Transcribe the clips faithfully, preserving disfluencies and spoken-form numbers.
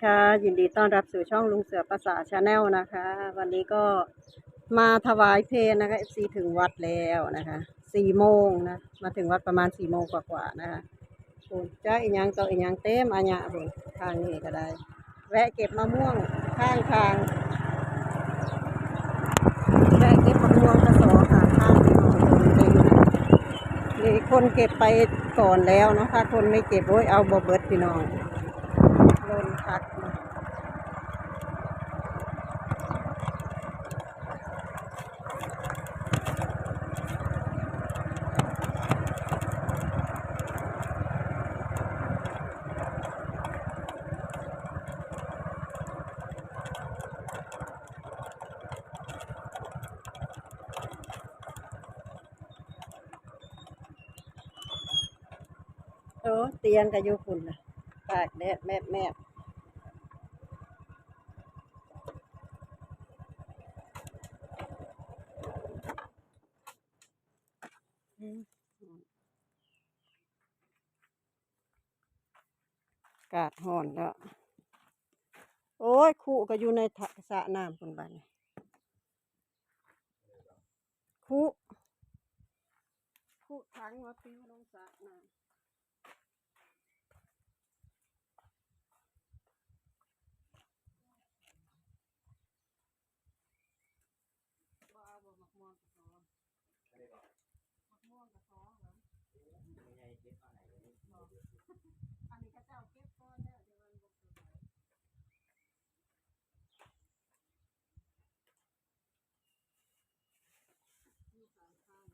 ค่ะ ยินดีต้อนรับสู่ช่องลุงเสือภาษา Channel นะคะ วันนี้ก็มาถวายเพลนะคะ เอฟซี ถึงวัดแล้วนะคะ สี่โมงนะ มาถึงวัดประมาณสี่โมงกว่าๆนะคะ โอ้ย จ้าอีหยังต่ออีหยังเต็มอาญะโอ้ย ทางนี้ก็ได้ แวะเก็บมะม่วงข้างทาง แวะเก็บมะม่วงกะสอข้างทางพี่น้อง มีคนเก็บไปก่อนแล้วเนาะ ถ้าคนไม่เก็บ โอ้ย เอาบ่เบิดพี่น้อง โดนพัด โอ้ เตียงก็อยู่พุ่นน่ะ ตากแดดแมบๆ อืม อากาศร้อนแล้ว โอ้ย คุก็อยู่ในทะ สระน้ำพุ่นบัดนี้ คุ คุถังว่าปิวลงสระน้ำ บ่เอาบ่ หมากม่วงกะสอ หมากม่วงกะสอเหรอ บ่ อันนี้เขาเจ้าเก็บก่อนแล้ว เดี๋ยวมันบ่เกิด อยู่ข้างทาง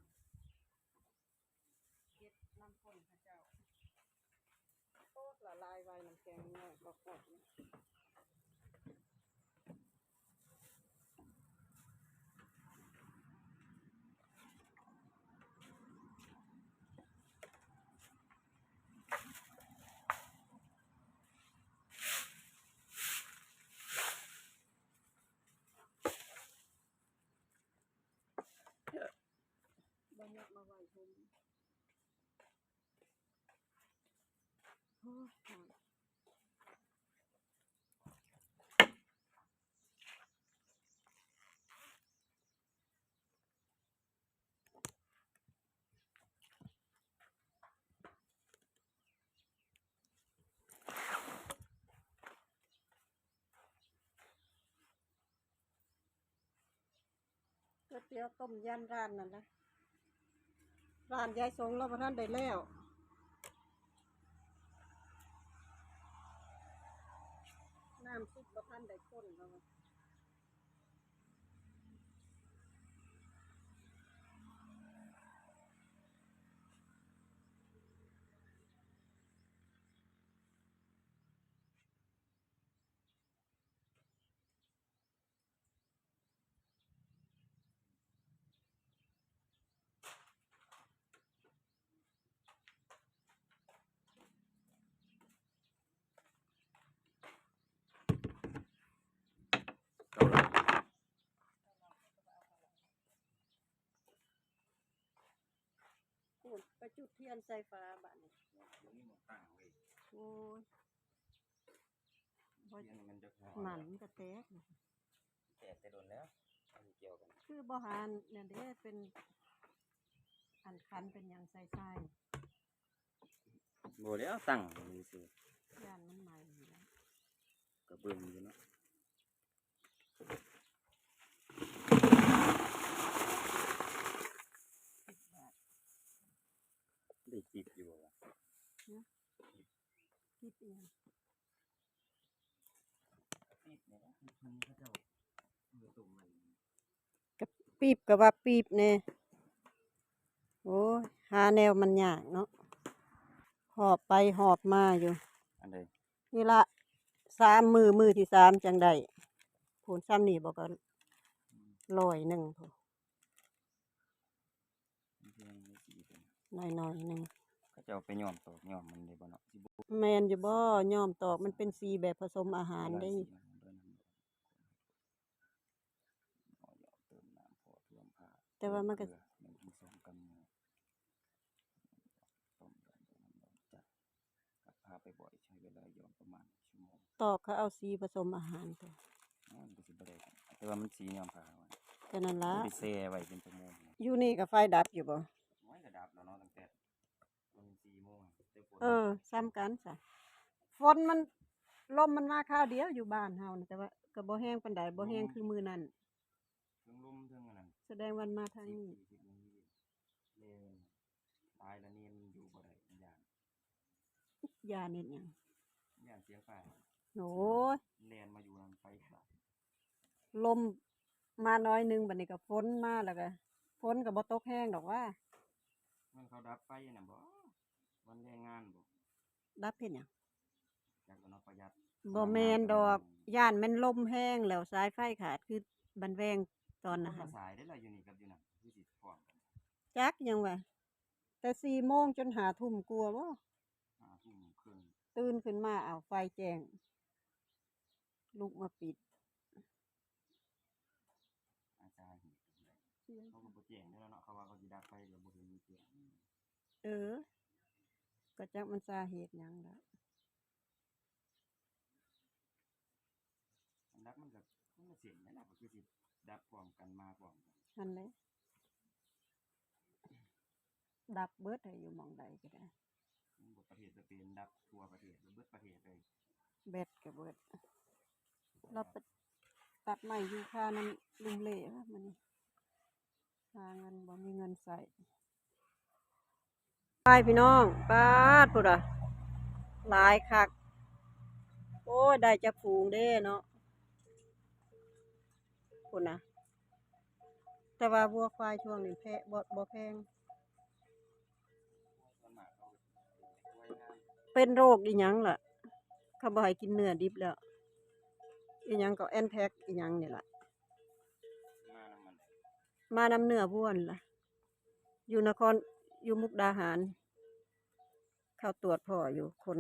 เก็บน้ำฝนเขาเจ้า โอ้ ละลายไว น้ำแกงน้อยก็ขวดนี่ บ่ยกมาไหว้เพิ่น โอ้ย ก๋วยเตี๋ยวต้มยำร้านนั่นนะ ร้านยายสงเราบ่ทันได้แล้ว น้ำซุปบ่ทันได้ข้นเรา โอ้ย ไปจุดเทียนใส่ฟ้าบัดนี้ โอ้ย บ่ เทียนมันจะหอม หมันมันก็แตกนะ แตกแต่โดนแล้ว มันเกี่ยวกัน คือบ่หานั่นเด้ เป็นอันขันเป็นหยังใส่ทราย บ่แล้วตั้งซื่อๆ ย่านมันไหม้อยู่แล้ว กะเบิ่งอยู่เนาะ ได้คลิปอยู่บ่วะ ฮะ คลิปอีหยัง คลิปเนี่ยนะ คลิปนี้เขาเจ้าเอาไปส่งมัน กะปีบกะว่าปีบแน่ โอ้ย หาแนวมันยากเนาะ หอบไปหอบมาอยู่ อันใด นี่ละ สามมื้อ มื้อที่สามจั่งได้ พู้นส่ำนี่บ่ ก็ร้อยหนึ่งพู้น หน่อยๆหนึ่ง เขาเจ้าไปย้อมตอกย้อมมันได้บ่เนาะ สิบ่ แม่นอยู่บ่ ย้อมตอกมันเป็นสีแบบผสมอาหารเด้ เวลาสีอาหารด้วยน้ำ เอาหยอดเติมน้ำพอท่วมผ้า แต่ว่ามันก็ เกลือหนึ่งถึงสองกำมือ ต้มยำน้ำร้อนจัด ถ้าพาไปบ่อยใช้เวลาย้อมประมาณชั่วโมง อกเขาเอาสีผสมอาหารตัว มันก็สิบ่ได้กัน แต่ว่ามันสีย้อมผ้า ก็นั่นละ ไปแช่ไว้เป็นชั่วโมง อยู่นี่ก็ไฟดับอยู่บ่ ไว้ก็ดับแล้วเนาะ ตั้งแต่มันสี่โมงอะ แต่ฝน เออ ซ้ำกันซะ ฝนมัน ลมมันมาคราวเดียวอยู่บ้านเฮานะ แต่ว่าก็บ่แฮงปานใด บ่แฮง ลม คือมื้อนั้น เทิงลมเทิงอันนั้น แสดงวันมาทางนี้ สิบ สิบ แม่น ตายละเนียนมันอยู่บ่ได้ มันย้าน ย้านเฮ็ดหยัง ย้านเสียงฟ้า โอ้ย แล่นมาอยู่นำไฟฟ้า ลมมาน้อยหนึ่ง บัดนี้ก็ฝนมา แล้วก็ฝนก็บ่ตกแฮงดอกว่า มันเขาดับไฟน่ะบ่ วันแรงงานบ่ ดับเฮ็ดหยัง จักแล้วเนาะ ประหยัด บ่แม่นดอก ย้านแม่นลมแฮงแล้วสายไฟขาด คือบันแวงตอนนั้น คนละสายเด้อล่ะ อยู่นี่กับอยู่นั่น คือสิพร้อมกัน จักหยังวะ แต่สี่โมงจนห้าทุ่มกว่าบ่ ห้าทุ่มครึ่ง ตื่นขึ้นมา เอาไฟแจ้ง ลุกมาปิด อาจารย์ เขาก็บ่แจ้งอยู่แล้วเนาะ เขาว่าเขาสิดับไฟแล้วบ่เห็นมีแจ้ง เออ ก็จักมันสาเหตุหยังล่ะ อันดับมันก็คนละเส้นนั่นล่ะ ก็คือสิดับพร้อมกันมาพร้อมกัน นั่นแหละ ดับเบิดให้อยู่หม่องใดก็ได้ มันบ่ประเทศสเปน ดับทั่วประเทศ เบิดประเทศเลย แบตก็เบิด เราไปตัดไม้ยูคาน้ำลุงเล่วะมื้อนี้ หาเงินบ่มีเงินใส่ ไปพี่น้อง ปาดพุ้นอะ หลายคัก โอ้ย ได้จักฝูงเด้เนาะ พุ้นนะ แต่ว่าวัวควายช่วงนี้แพะ บ่ บ่แพง เป็นโรคอีหยังล่ะ เขาบ่ให้กินเนื้อดิบแล้ว อีหยังก็แอนแท็กอีหยังนี่ล่ะ มาน้ำมัน มาน้ำเนื้อวัวนั่นล่ะ อยู่นคร อยู่มุกดาหาร เขาตรวจพ่ออยู่คน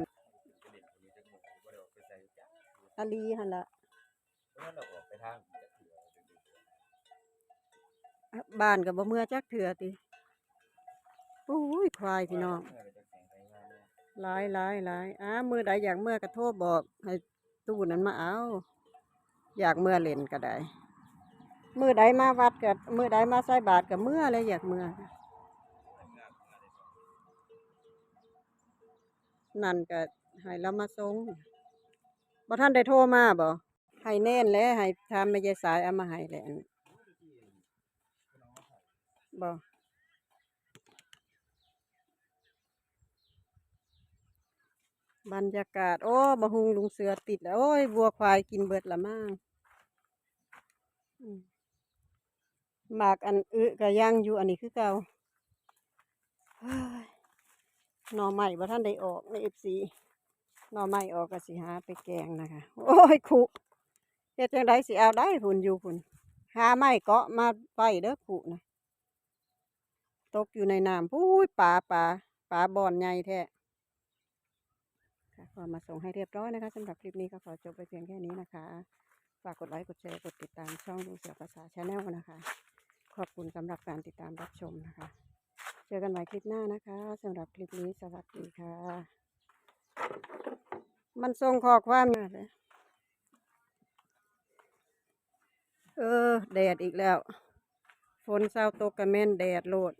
อาลีหั่นล่ะ เพิ่นน่ะออกไปทาง บ้านก็บ่เมือจักเทื่อติ อุ้ย ควายพี่น้อง หลาย หลาย หลาย อ้า มื้อใดอยากเมือก็โทรบอก ให้ตู้นั้นมาเอา อยากเมือเล่นก็ได้ มื้อใดมาวัดก็ มื้อใดมาใส่บาตรก็เมือเลย อยากเมือ นั่นก็ให้เรามาส่ง บ่ทันได้โทรมาบ่ ให้แน่นแหละ ให้ถามแม่ยายสายเอามาให้แหละ อัน บ่ บรรยากาศ โอ้ บักฮุ่งลุงเสือติดแล้ว โอ้ย วัวควายกินเบิดละมั้ง อืม หมากอันอึก็ยังอยู่ อันนี้คือเก่า เฮ้ย หน่อไม้บ่ทันได้ออกใน เอฟซี หน่อไม้ออกก็สิหาไปแกงนะคะ โอ้ย คุ เฮ็ดจั่งใดสิเอาได้พุ้นอยู่พุ้น หาไม้เกาะมาไว้เด้อคุนะ ตกอยู่ในน้ำ อุ้ย ปลา ปลา ปลาบ่อนใหญ่แท้ ค่ะ ก็มาส่งให้เรียบร้อยนะคะ สำหรับคลิปนี้ก็ขอจบไปเพียงแค่นี้นะคะ ฝากกดไลค์ กดแชร์ กดติดตามช่องลุงเสือภาษา Channel นะคะ ขอบคุณสำหรับการติดตามรับชมนะคะ เจอกันใหม่คลิปหน้านะคะ สำหรับคลิปนี้สวัสดีค่ะ มันส่งข้อความมาเลย เออ แดดอีกแล้ว ฝนเซาตกก็แม่นแดดโลด